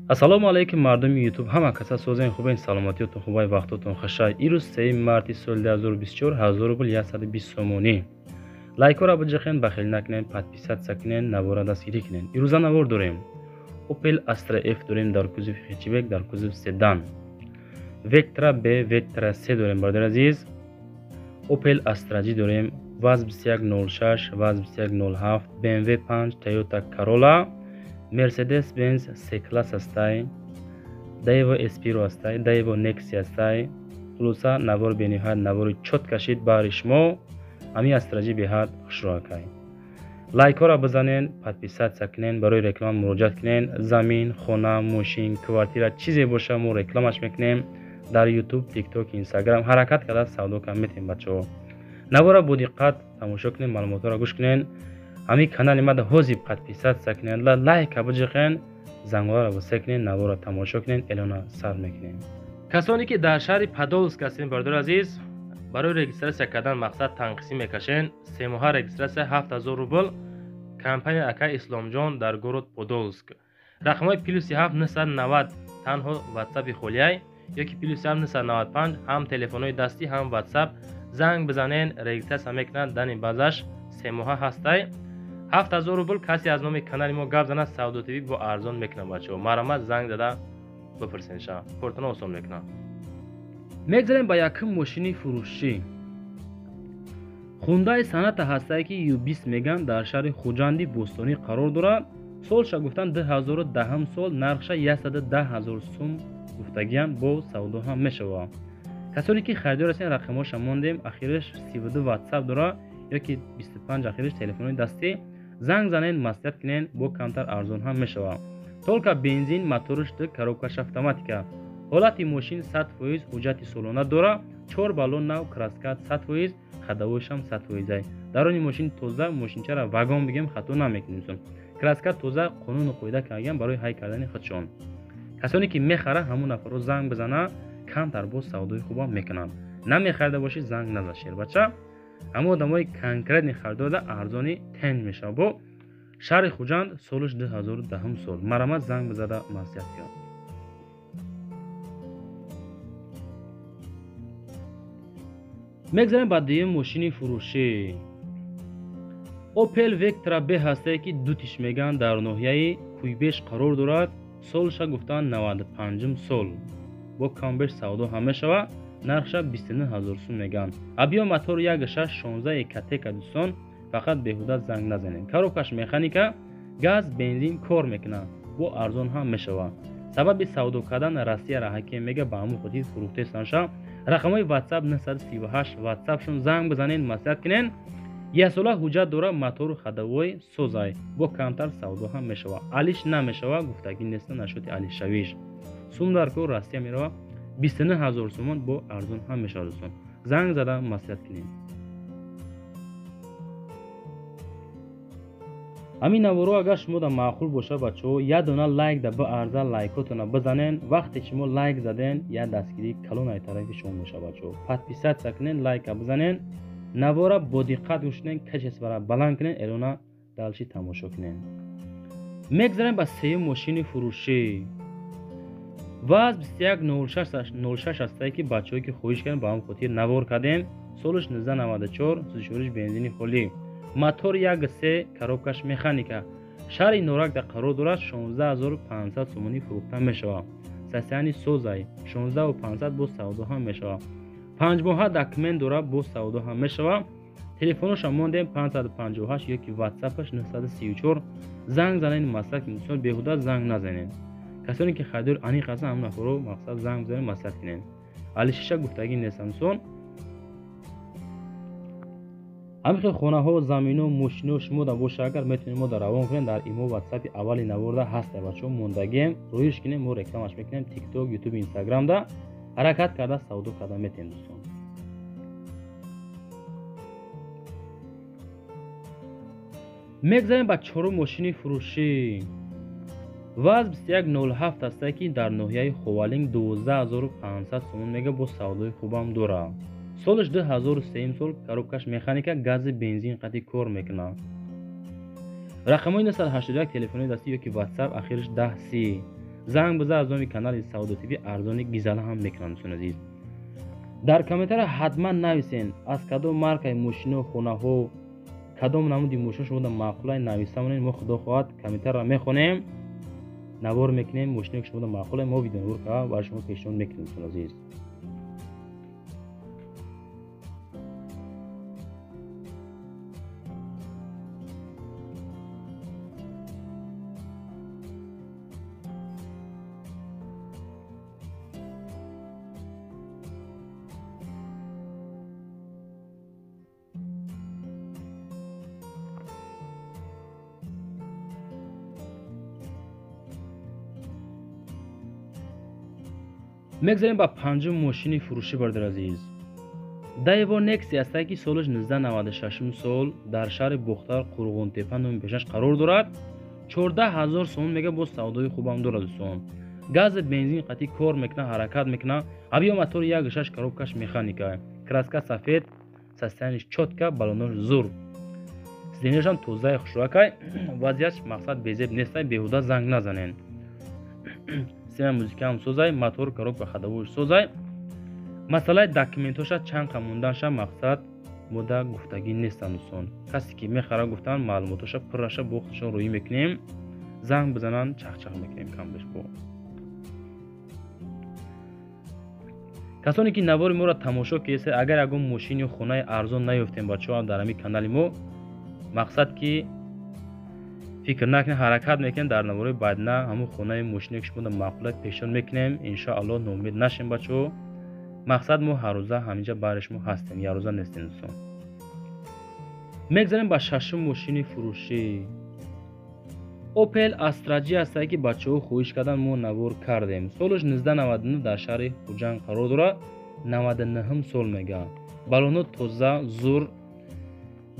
Ассалому алайкум мардуми ютуб, ҳама каса созен хубен, саломатиётон хубай, вақтотон хушай. Ирӯз 3 марти соли 2024, 1000 рубл 120 сомонӣ. Лайкҳоро биҷахен, бахил накунен, подписаться кунен, навора дастгирӣ кунен. Ирӯза навор дорем. Opel Astra F дорем дар кузови хэтчбек, дар кузови седан. Vectra B, Vectra C дорем, бародари азиз. Opel Astra G дорем, ВАЗ 2106, ВАЗ 2107, BMW 5, Toyota Corolla, Mercedes-Benz C-класс ҳастай, Daewoo Espiro ҳастай, Daewoo Nexia ҳастай. Хулоса навор бениҳоят навори чот кашид баҳри шумо. Ҳамин Astra G беҳад хушроакай. Лайкҳоро бизанен, подписаться кунен, барои реклама муроҷиат кунен. Замин, хона, мошин, квартира, чизе боша мо рекламаш мекунем дар YouTube, TikTok, Instagram. Ҳаракат карда савдо кам метем бачаҳо. Навора бо диққат тамошо кунен, маълумотҳоро гӯш кунен. Ҳамин канали мада ҳозир подписаться кунен, лайка биҷиқен, зангҳоро босе кунен, навора тамошо кунен, эълона сар мекунем. Касоне ки дар шаҳри Подолск ҳастен, бародари азиз, барои регистрация кардан мақсад танқисӣ мекашен. Семоҳа регистрация 7000 рубл. Компания акай Исломҷон дар город Подолск. Рақамҳои плюси 7 990 танҳо ватсапи холияй ёки плюси 7 995 ҳам телефонҳои дастӣ ҳам ватсап. Занг бизанен, регистрация мекунад, дани базаш семоҳа ҳастай. 7000 рубл. Касе аз номи канали мо гап занад, Савдо ТВ бо арзон мекунад бачаҳо. Марҳамат, занг зада бипурсен, кортона осон мекунад. Мегзарем ба якум мошини фурӯшӣ. Хундаи Соната ҳастае ки Ю20 меган, дар шаҳри Хуҷанди бостонӣ қарор дорад. Солша гуфтан 2010 сол, нархша 110 000 сум гуфтагиян, бо савдо ҳам мешавад. Касоне ки харидор ҳастен, рақамҳоша мондем, ахираш 32 ватсап дорад ёки 25 ахираш телефони дастӣ. Занг занен, маслиҳат кунен, бо камтар арзон ҳам мешавад. Только бензин, моторш ду, коробкаш автоматика. Ҳолати мошин 100%, ҳуҷҷати солона дора, чор баллон нав, краска 100%, ходовойшам 100%. Дарони мошин тоза, мошинчара вагон бигем, хато намекунем. Краска тоза, қонуну қоида кардагиам барои ҳай кардани худшон. Касоне ки мехара, ҳамон нафарро занг бизана, камтар боз савдои хубам мекунанд. Намехарида бошӣ, занг наза, шербача. Ҳамон одамои конкретный харидорда арзони тен мешавад. Бо шаҳри Хуҷанд, солаш 2010 сол. Марҳамат, занг бизада маслиҳат кунед. Мегзарем ба дуюм мошини фурӯшӣ. Opel Vectra B ҳастае ки дутиш меган, дар ноҳияи Куйбеш қарор дорад. Солша гуфтан 95 сол. Бо камбеш савдо ҳам мешавад. Нархша 29000 сум меган. Объём мотор 1.6 16 ЭКТ. Дӯстон, фақат беҳуда занг назанед. Коробкаш механика, газ, бензин кор мекунад. Бо арзон ҳам мешавад. Сабаби савдо кардан Россияра ҳаким мега, ба ҳамон хотир фурӯхтестанша. Рақамҳои WhatsApp 938 WhatsAppшон занг бизанед, маслиҳат кунед. Яксола ҳуҷҷат дора, мотору ходовой созай. Бо камтар савдо ҳам мешавад. Алиш намешавад, гуфтагӣ неста нашоти алишшавиш. Сум дар кор Россия меравад, 29000 сомон, бо арзон ҳам мешавад дӯстон. Занг зада маслиҳат кунед. Ҳамин наворо агар шумо да маъқул боша, бачаҳо, як дона лайк да баарза, лайкотона бизанен. Вақте шумо лайк заден, як дастгирии калон ай тарафи шумо мешавад, бачаҳо. Подписаться кунен, лайка бизанен, навора бо диққат гӯш кунен, качествора баланд кунен, элона дальше тамошо кунен. Мегзарем ба сеюм мошини фурӯшӣ. ВАЗ 2106 ҳастае ки бачаҳое ки хоҳиш кардем, ба ҳамон хотир навор кардем. Солаш 1994, сӯзишвориш бензини холӣ, мотор 1.3, коробкаш механика. Шаҳри Норак дар қарор дорад, 16500 сомонӣ фурӯхта мешавад. Состояние созай, 16500, боз савдо ҳам мешавад. Панҷмоҳа документ дорад, боз савдо ҳам мешавад. Телефоношам мондем, 558 ёки ватсапаш 934. Занг занед, маслиҳат кунед. Дӯстон, беҳуда занг назанед. Касоне ки харидор аниқ ҳастанд, ҳамон нафарро мақсад занг бизанед, маслиҳат кунед. Алишиша гуфтагӣ нестам, дӯстон. Ҳамин хел хонаҳо, замино, мошино шумо да боша, агар метавонед мо да равон кунед, дар имо ватсапи аввали наворда ҳаста, бачаҳо, мондагием, рӯиш кунем, мо рекламаш мекунем Тикток, Ютуб, Инстаграмда. Ҳаракат карда савдо карда метем, дӯстон. Мегзарем ба чорум мошини фурӯшӣ. ВАЗ 2107 ҳастае ки дар ноҳияи Ховалинг 12500 сомон мега, бо савдои хубам дорад. Солаш 2003 сол, коробкаш механика, гази бензин қатъи кор мекунад. Рақамҳои 981 телефони дастӣ ёки ватсап ахираш 10 30. Занг биза аз номи канали Савдо ТВ арзони гизала ҳам мекунам дӯстони азиз. Дар комментария ҳатман нависен аз кадом маркаи мошино, хонаҳо, кадом намуди мошино шумо маъқулай нависа монед. Мо худо хоҳад комментарияро мехонем, навор мекунем, мошиное ки шумо маъқулай мо видеонавор карда барои шумо пешниҳод мекунем дӯстони азиз. Мегзарем ба панҷум мошини фурӯшӣ бародари азиз. Daewoo Nexia ҳастае ки солаш 1996 сол дар шаҳри Бохтар Қурғонтепа номи пешаш қарор дорад. 14 000 сомон мега, боз савдои хубам дорад дӯстон. Гази бензин қатъи кор мекуна, ҳаракат мекуна. Объём мотори 1,6, коробкаш механика. Краска сафед, состояниш чётко, балонош зур. Сиденьяшам тозаи хушрӯакай, вазъиятш мақсад безеб нестай, беҳуда занг назанен. Системаи музикаам созай, мотор, коробка ходовош созай. Масъалаи документҳоша чанд қа монданша мақсад мода гуфтагӣ нестанд дӯстон. Касе ки мехара гуфтан маълумотоша пурраша бо худшон рӯӣ мекунем, занг бизананд, чахчах мекунем камбеш бо. Касоне ки навори моро тамошо кардед, агар ягон мошин ё хонаи арзон наёфтем бачаҳо дар ҳамин канали мо, мақсад ки фикр накунед, ҳаракат мекунем дар наворои баъдина ҳамун хонаи мошине ки шумо маъқулай пешниҳод мекунем. Иншоаллоҳ ноумед нашем бачаҳо. Мақсад мо ҳаррӯза ҳаминҷа бари шумо ҳастем, якрӯза нестем дӯстон. Мегзарем ба шашум мошини фурӯшӣ. Opel Astra G ҳастае ки бачаҳо хоҳиш кардан, мо навор кардем. Солаш 1999 дар шаҳри Хуҷанд қарор дорад. 99 сол мега. Балоно тоза, зур,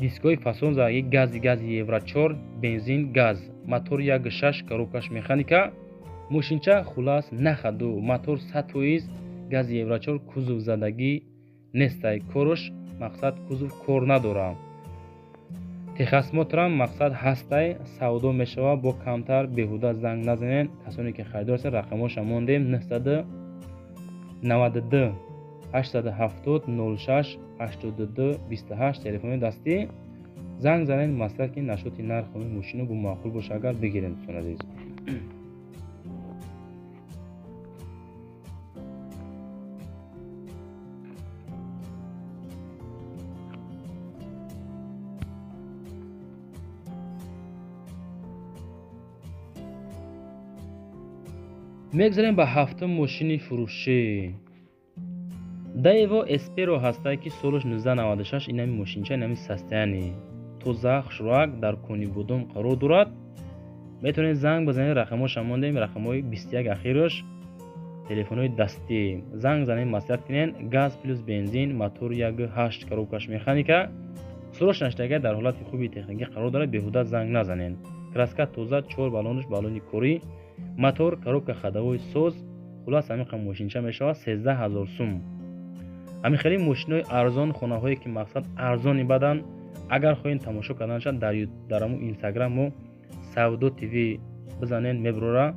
дискҳои фасон задаги, гази евро 4, бензин, газ, мотор 1,6, коробкаш механика. Мошинча хулас нахаду, мотор 100%, гази евро 4, кузов задагӣ нестай, корош мақсад кузов кор надорад. Техосмотрам мақсад ҳастай, савдо мешавад бо камтар, беҳуда занг назанед. Касоне ки харидор ҳастанд, рақамҳоша мондем: 992 870 06 82 28 телефони дастӣ. Занг занед, маслиҳат ки нашоти нархи мошино бо маъқул боша, агар бигирем дӯстони азиз. Мегзарем ба ҳафтум мошини фурӯшӣ. Daewoo Espero ҳастае ки солаш 1996, инами мошинча инами состояние тоза, хушрӯак, дар Конибодом қарор дорад. Метавонед занг бизанед, рақамҳоша мондем, рақамҳои 21 ахираш, телефонҳои дастӣ. Занг занед, маслиҳат кунед. Газ плюс бензин, мотор 1,8, коробкаш механика. Сурош наштага дар ҳолати хуби техникӣ қарор дорад, беҳуда занг назанед. Краска тоза, чор балонаш балони корӣ, мотор, коробка ходовой соз. Хулас ҳамин қа мошинча мешавад 13 000 сум. Ҳамин хеле мошинои арзон, хонаҳое ки мақсад арзони бадан, агар хоҳед тамошо карданашад, дар ҳамун инстаграм мо Савдо ТВ бизанед, мебурора.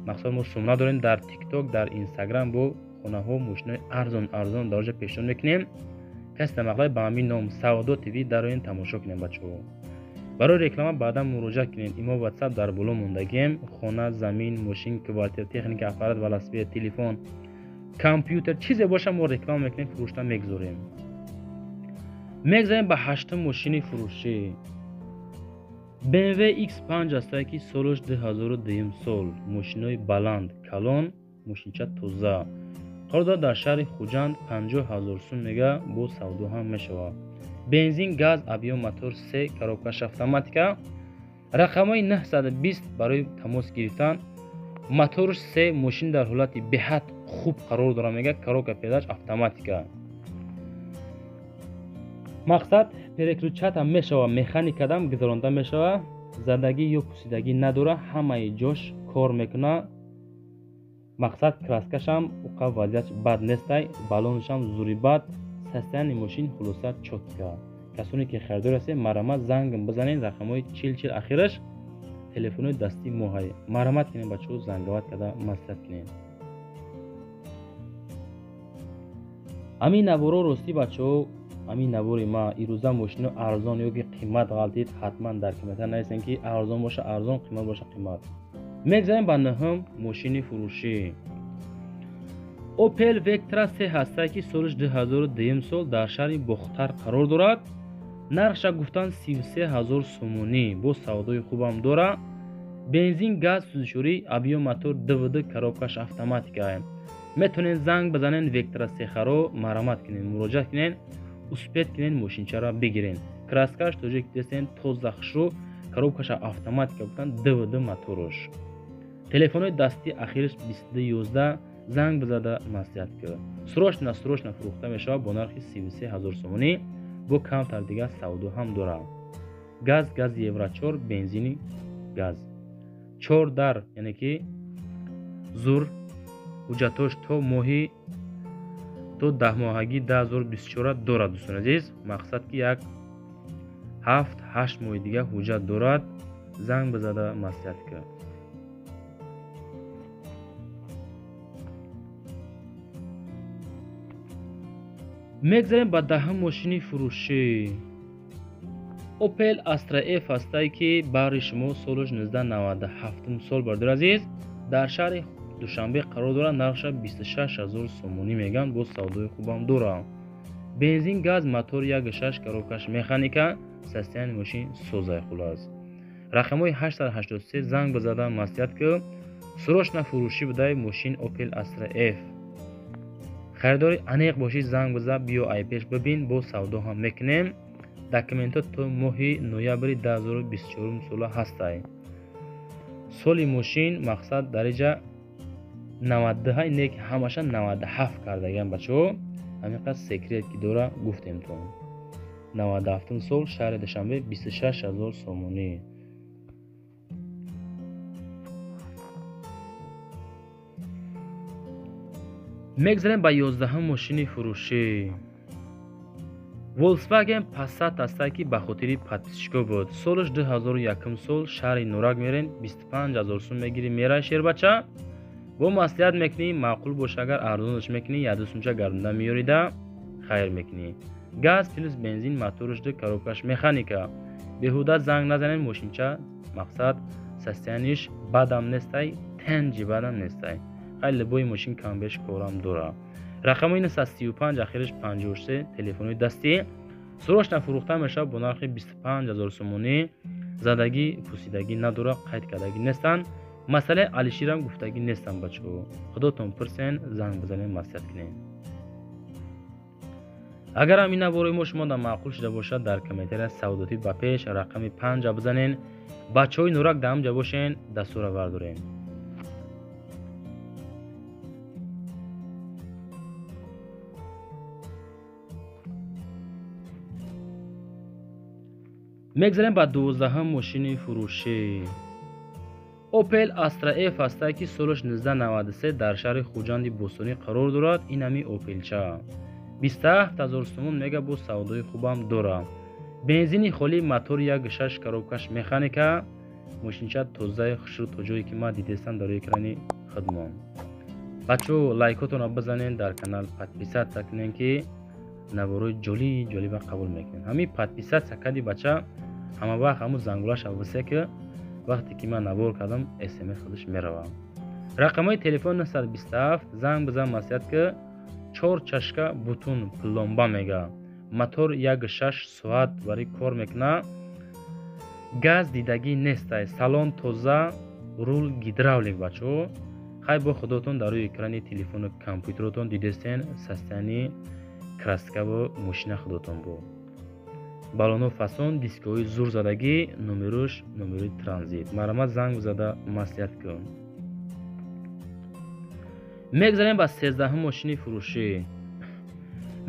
Мақсад мо сум надорем дар тикток, дар инстаграм бо хонаҳо, мошинои арзон арзон дар оҷа пешниҳод мекунем. Касе тамақлай ба ҳамин ном Савдо ТВ дароен тамошо кунем бачаҳо. Барои реклама баъдан муроҷиат кунед. Имо, ватсап дар боло мондагием. Хона, замин, мошин, квартира, техника, аппарат, велосипед, телефон, компютер, чизе боша мо реклама мекунем, фурӯшта мегузорем. Мегзарем ба ҳаштум мошини фурӯшӣ. BMW X5 ҳастае ки солаш 2002 сол, мошинои баланд, калон, мошинча тоза. Қарор дорад дар шаҳри Хуҷанд, 50 000 сум мега, бо савдо ҳам мешавад. Бензин, газ, объём мотор 3, коробкаш автоматика. Рақамҳои 920 барои тамос гирифтан. Моторш 3, мошин дар ҳолати беҳад хуб қарор дорад мега, коробка передач автоматика. Мақсад переключать ам мешавад, механикадам гузаронда мешавад, задагӣ ё пусидагӣ надорад, ҳамаи ҷош кор мекунад. Мақсад краскашам уқа вазъиятш бад нестай, балонашам зури бад, состояние мошин хулоса чётко. Касоне ки харидор ҳастед, марҳамат зангм бизанед, рақамҳои 40 40 ахираш. Телефони дастии мо ҳай. Марҳамат кунед бачаҳо, занговат карда маслиҳат кунед. Ҳамин наворо ростӣ бачаҳо, ҳамин навори ма ирӯза мошино арзон ё ки қимат ғалтид, ҳатман дар комментар нависем ки арзон боша арзон, қимат боша қимат. Мегзарем ба нӯҳум мошини фурӯшӣ. Opel Vectra 3 ҳастае ки солиш 2002 сол дар шаҳри Бохтар қарор дорад. Нархша гуфтан 33 000 сомонӣ, бо савдои хубам дора. Бензин, газ, сӯзишворӣ, объём мотор ДВД, коробкаш автоматика. Метавонед занг бизанед Vectra 3-ро, марҳамат кунед, муроҷиат кунед, успеть кунед мошинчаро бигиред. Краскаш тоҷик дестен тоза хушрӯ, коробкаша автоматика гуфтан ДВД моторш. Телефони дастӣ ахириш 2211, занг бизада маслиҳат кунед. Срочно срочно фурӯхта мешавад бо нархи 33 000 сомонӣ, бо камтар дигар савдо ҳам дорад. Газ, газ Евро 4, бензини газ. 4 дар, яъне ки зур ҳуҷҷатош то моҳи то даҳмоҳагӣ 2024 дорад дӯстони азиз. Мақсад ки як 7-8 моҳи дигар ҳуҷҷат дорад. Занг бизада маслиҳат кунед. Мегзарем ба даҳум мошини фурӯшӣ. Opel Astra F ҳастае ки баҳри шумо солаш 1997 сол бардор азиз, дар шаҳри Душанбе қарор дорад. Нархша 26 000 сомонӣ мегӯянд, бо савдои хубам дорад. Бензин, газ, мотор 1.6, коробкаш механика, состояние мошин созай хулас. Рақамҳои 883 занг бизада маслиҳат кунед. Срочно фурӯшӣ будаи мошин Opel Astra F. Харидори аниқ бошӣ занг биза, биё ай пеш бибин, бо савдо ҳам мекунем. Документҳо то моҳи ноябри 2024 сола ҳастай. Соли мошин мақсад дариҷа 92 не ки ҳамаша 97 кардагиам бачаҳо. Ҳамин қадр секрет ки дора гуфтем то. 97 сол, шаҳри Душанбе, 26 000 сомонӣ. Мегзарем ба 11 мошини фурӯшӣ. Volkswagen Passat ҳастае ки ба хотири подписчико буд. Солаш 2001 сол, шаҳри Норак мерен, 25 000 сум мегирӣ, мерай шербача. Бо маслиҳат мекунӣ, маъқул боша агар арзонаш мекунӣ, яду сумча гардонда меёрида, хайр мекунӣ. Газ плюс бензин, моторш ду, коробкаш механика. Беҳуда занг назанед, мошинча мақсад состояниш бадам нестай, тенҷи бадам нестай. Хай либои мошин камбеш корам дора. Рақамҳои 935 ахириш 53 телефони дастӣ. Срочно фурӯхта мешавад бо нархи 25 000 сомонӣ. Задагӣ пусидагӣ надора, қайд кардагӣ нестанд. Масъалаи Алиширам гуфтагӣ нестанд бачаҳо. Худотон пурсен, занг бизанед, маслиҳат кунед. Агар ҳам ин навори мо шумо дар маъқул шуда бошад, дар комментария савдотӣ ба пеш рақами 5 бизанед. Бачаҳои Норак дар ҳамҷа бошен, дастура бардорем. Мегзарем ба 12 мошини фурӯшӣ. Opel Astra F ҳастае ки солаш 1993 дар шаҳри Хуҷанди Бостонӣ қарор дорад. Ин ҳами Opelча. 27 000 сомон мега, бо савдои хубам дорад. Бензини холӣ, мотор 1.6, коробкаш механика. Мошинча тозаи хушрӯ то ҷое ки ман дидестам дар рӯи экрани худмон. Бачаҳо лайкотонро бизанед, дар канал подписатсия кунед ки наворои ҷолиб ҷолиба қабул мекунед. Ҳамин подписатсия кади бача ҳама вақт ҳамун зангулаша висе ки вақте ки ман навор кардам смс худаш меравад. Рақамҳои телефон 927, занг бизан, маслиҳат ки 4 чашка бутун пломба мега. Мотор 1.6 соат барои кор мекунад. Газ дидагӣ нестай, салон тоза, рул гидравлик бачаҳо. Хай бо худотон дар рӯи экрани телефону компютеротон дидестен состоянии краскаву мошина худотон бо. Балоно фасон, дискҳои зур задагӣ, номерош номерои транзит. Марҳамат занг бизада маслиҳат кун. Мегзарем ба 13 мошини фурӯшӣ.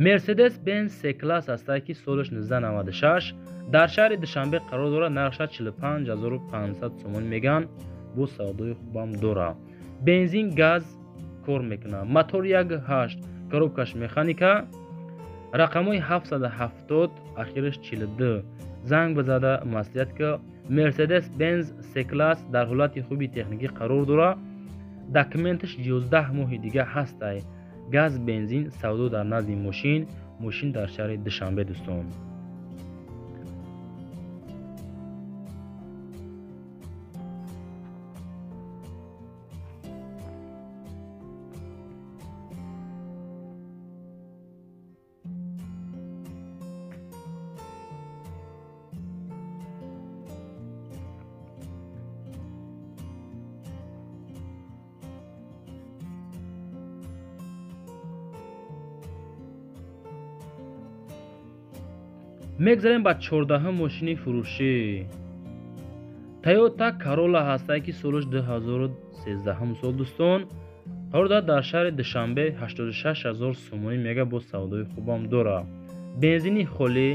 Mercedes Benz C-класс ҳастае ки солаш 1996 дар шаҳри Душанбе қарор дорад. Нархша 45 500 сомон мегӯянд, бо савдои хубам дорад. Бензин, газ кор мекунад. Мотор 1.8, коробкаш механика. Рақамҳои 770 ахириш 42, занг бизада маслиҳат ки Mercedes Benz C-класс дар ҳолати хуби техникӣ қарор дорад. Документаш 11 моҳи дига ҳастай. Газ, бензин, савдо дар назди мошин, мошин дар шаҳри Душанбе дӯстон. Мегзарем ба 14 мошини фурӯшӣ. Toyota Corolla ҳастае ки солаш 2013 сол дӯстон. Қарор дорад дар шаҳри Душанбе 86000 сомонӣ мега бо савдои хубам дорад. Бензини холӣ,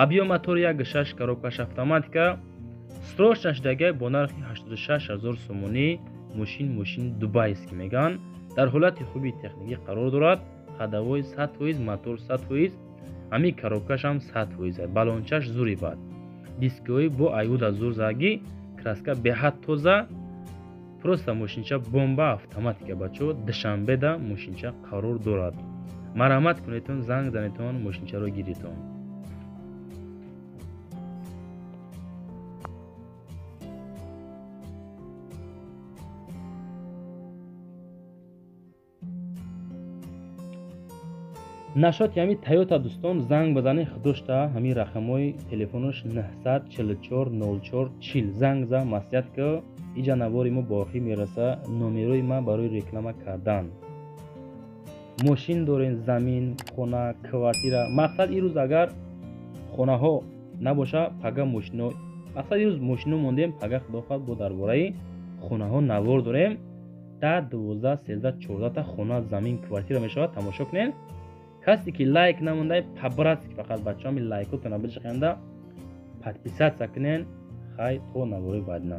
объем мотор 1.6, коробкаш автоматика, срочно шудагиай бо нархи 86000 сомонӣ. Мошин дубайский меган. Дар ҳолати хуби техникӣ қарор дорад. Ходовой 100%, мотор 100%, ҳамин коробкашам 100%, балончаш зури бад. Дискҳои бо аюда зур заги, краска беҳад тоза, просто мошинча бомба, автоматика бачо. Душанбеда мошинча қарор дорад. Марҳамат кунедтон, занг занедтон, мошинчаро гиритон. Нашоти ҳамин Toyota дӯстон занг базанед худошта ҳамин рақамҳои телефонаш 944 04 40 занг за маслиҳат ки иҷа навори мо ба охир мераса. Номерои ман барои реклама кардан. Мошин дорен, замин, хона, квартира. Мақсад ирӯз агар хонаҳо набоша, пага мошино. Мақсад ирӯз мошино мондем, пага худо хоҳад бо дар бораи хонаҳо навор дорем. 10, 12, 13, 14 та хона, замин, квартира мешавад. Тамошо кунед. Касе ки лайк намондай, по-братски фақат бачаҳо ми лайкотона биҷиқанда, подписаться кунен. Хай то навори баъдина.